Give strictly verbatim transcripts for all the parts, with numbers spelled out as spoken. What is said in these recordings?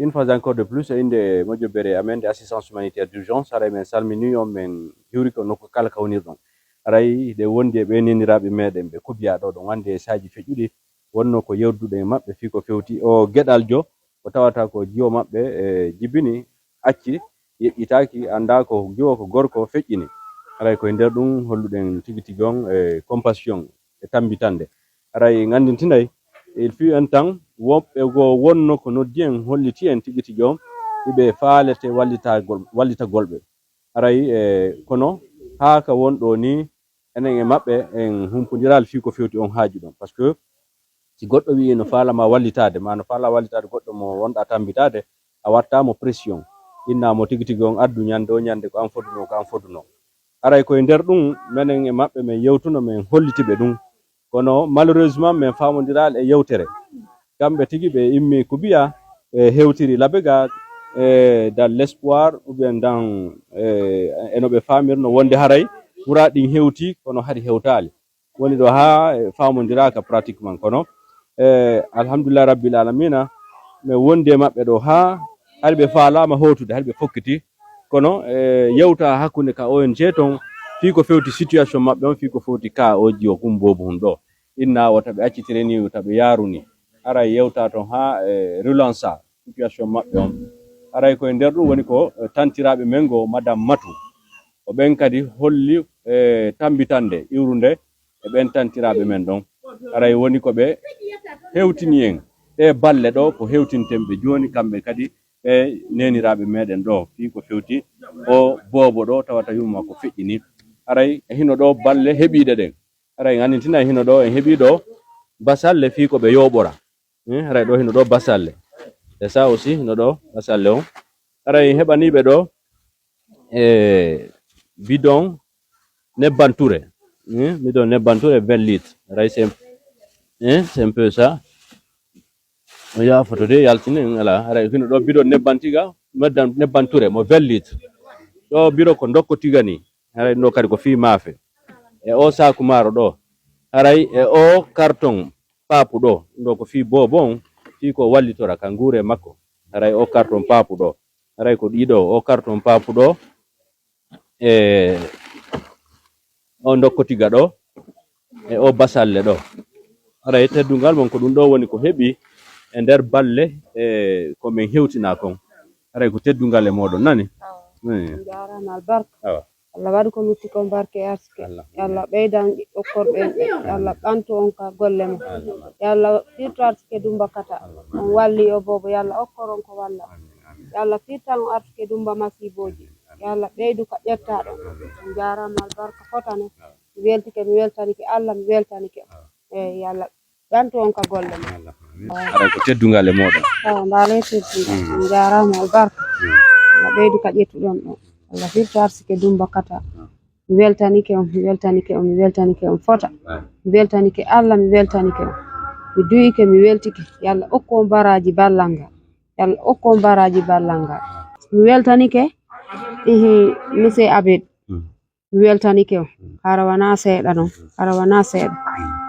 Une fois encore de plus, e innde moƴƴo bere amen nde assistance humanitaire d'urgence, haray men salmini on, men hiwrike on nokku kala ka wonirɗon. Haray hiɗen wondi e ɓee neeniraaɓe meɗen ɓe Kubiya ɗo, ɗon wonde e saaji feƴƴuɗi, wonno ko yewtuɗen e maɓɓe fii ko fewti o geɗaljo, ko tawata ko jiwo maɓɓe, e, jibini, acci, yeƴƴitaaki, anndaa ko jiwo ko gorko feƴƴini. Haray ko e nder ɗum holluɗen tigi tigi on, e, compassion e tammbitannde. Haray en anndintinay, il fut un temps, woɓɓe goo wonno ko noddi en, holliti en tigi tigi on, hiɓe faalete wallitagol, wallitagol ɓe. Haray, e, kono haa ka won ɗoo nii, enen e maɓɓe en humpondiraali fii ko fewti on haaju ɗon. Parce que si goɗɗo wi'i no faala ma wallitaade, maa no faala wallitaade goɗɗo mo wonɗaa tammbitaade, a waɗtaa mo pression. Innaa mo tigi tigi on addu ñannde o ñannde ko an fodunoo, ko an fodunoo. Haray ko e nder ɗum, menen e maɓɓe men yewtuno, men holliti ɓe ɗum. Kono malheureusement, men faamondiraali e yewtere. Kamɓe tigi ɓe immi Kubiya, ɓe hewtiri Labega, e, dans l'espoir ou bien dans, e, e no ɓe faamirno wonde haray ɓura ɗin hewti, kono hari hewtaali. Woni ɗo haa, e, faamondiraaka pratiquement. Kono, e, alhamdulillahi rabbil alamina, men wondi e maɓɓe ɗo haa hari ɓe faalaama hootude, hari ɓe fokkiti. Kono, e, yewta hakkunde ka O N G ton, fii ko fewti situation maɓɓe on, fii ko fewti ka o jiwo kum boobu hun ɗo. Inna wota ɓe accitire ni, wota ɓe yaaru ni. Haray yewta ton haa, e, relansa situation maɓɓe on. Haray ko e nder ɗum woni ko, e, tantiraaɓe men goo, Madame Matu. O ɓen kadi holli, e, tammbitannde iwrunde e ɓen tantiraaɓe men ɗon. Haray woni ko ɓe hewtini en ɗee balle ɗo, ko hewtinten ɓe jooni kamɓe kadi ɓe neeniraaɓe meɗen ɗo, fii ko fewti o boobo ɗo tawata yumma ko feƴƴini. Haray e hino ɗo balle heɓiiɗe ɗen. Haray en anndintinay hino ɗo en heɓii ɗo basalle fii ko ɓe yooɓora. Eh, haray ɗo hino ɗo basalle. C'est ça aussi, hino ɗo basalle on. Haray en heɓanii ɓe ɗo, e, bidon nebban ture. Eh, bidon nebban ture vingt litres. Haray c'est, eh, c'est un peu ça. O yaha foto de yaltini en ala. Haray hino ɗo bidon nebban tiga, nebban, nebban ture mo vingt litres. Ɗo biro ko ndokko tiga ni. Haray ɗo kadi ko fii maafe. E o saaku maaro ɗo. Haray e o karton paapu ɗo. Ɗo ko fii boobo on, fii ko wallitora ka nguure makko. Haray o karton paapu ɗo. Haray ko ɗiɗo, o karton paapu ɗo. E o ndokkotiga ɗo. E o basalle ɗo. Haray teddungal mon ko ɗum ɗo woni ko heɓi e nder balle, e ko min hewtina kon. Haray ko teddungal e mooɗon nani. Awa. Eh. On jaaraama albarka. Awa. Allah waɗu ko lutti kon barke e arsike. Allah. Yo Allah ɓeydan okkorɓe en ɓe. Yo Allah ɓantu on ka golle mon. Allah. Yo Allah firtu arsike Dumba Kata. Allah. On walli o boobo. Yo Allah okkor on ko walla. Amin, amin. Yo Allah firtan on arsike Dumba masiibooji. Amin, amin. Yo Allah ɓeydu ka ƴettaɗon. Amin. On jaaraama albarka fotane. Amin. Mi weltike, mi weltanike Allah, mi weltanike. Amin. Eyi, yo Allah ɓantu on ka golle mon. Amin. Haray ko teddungal e mooɗon. Awa, mbaale teddungal. Mm. On jaaraama albarka. Mm. Allah ɓeydu ka ƴettuɗon ɗon. Allah firtu arsike Dumba Kata. Mm. Mi weltanike on, mi weltanike on, mi weltanike on fota. Mm. Mi weltanike Allah, mi weltanike on. Mi duyike, mi weltike. Yo Allah okku on baraaji ballal ngal. Yo Allah okku on baraaji ballal ngal. Mi weltanike, ihi, monsieur Abed. Mm. Mi weltanike on. Hara wanaa seeɗa non. Hara wanaa seeɗa.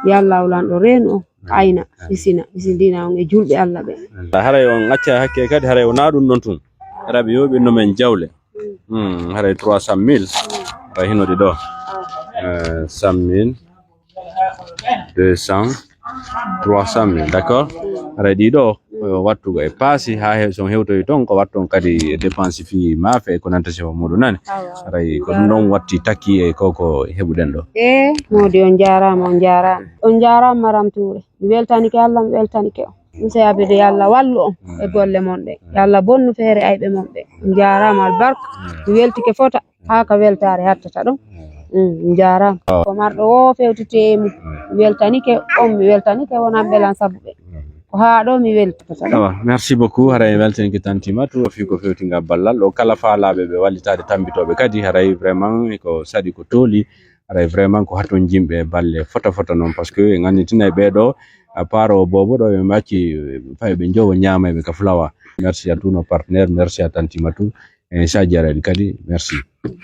Yo Allah o Lanɗo reenu on. Ayna, hisina, hisindina on e julɓe Allah ɓe. Haray on acca hakke kadi, haray wonaa ɗum ɗon tun. Rabi yoɓi no men jawle. Mm, haray trois cent mille. Haray hino ɗi ɗo. Eh, cent mille, deux cents, trois cent mille, d'accord? Haray ɗi ɗo, eh, wattugo e paasi, haa he-, so on hewtoyi ton, ko watton kadi dépense fii maafe e ko nanta sifa muɗum nani. Awa. Haray ko ɗum ɗon watti takki e ko, ko heɓuɗen ɗo. Eh, Moodi, on jaaraama, on jaaraama. On jaaraama, Maram Tuure. Mi weltanike Allah, mi weltanike on. Monsieur Abede, yo Allah wallu on e golle mon ɗe. Yo Allah bonnu feere ayɓe mon ɓe. On jaaraama albarka. Mi weltike fota. Haa ka weltaare hattata ɗon. Mm, mi jaaraama. Awa. Ko marɗo o fewtete e mum. Mi weltanike on, mi weltanike wonanɓe lan sabu ɓe. Ko haa ɗo mi weltata ɗon. Awa, merci beaucoup. Haray en weltanike Tanti Matu, fii ko fewti ngal ballal. Ɗo kala faalaaɓe ɓe wallitaade tammbitooɓe kadi, haray vraiment ko saɗi ko tooli. Haray vraiment ko hatonjinɓe balle fota fota non, parce que en annditinay ɓee ɗo, à part o boobo ɗo, ɓe macci, eh, fay ɓe njowo ñaama ɓe ka fulawa. Merci à tous nos partenaires, merci à Tanti Matu, et Sadio Arel kadi, merci.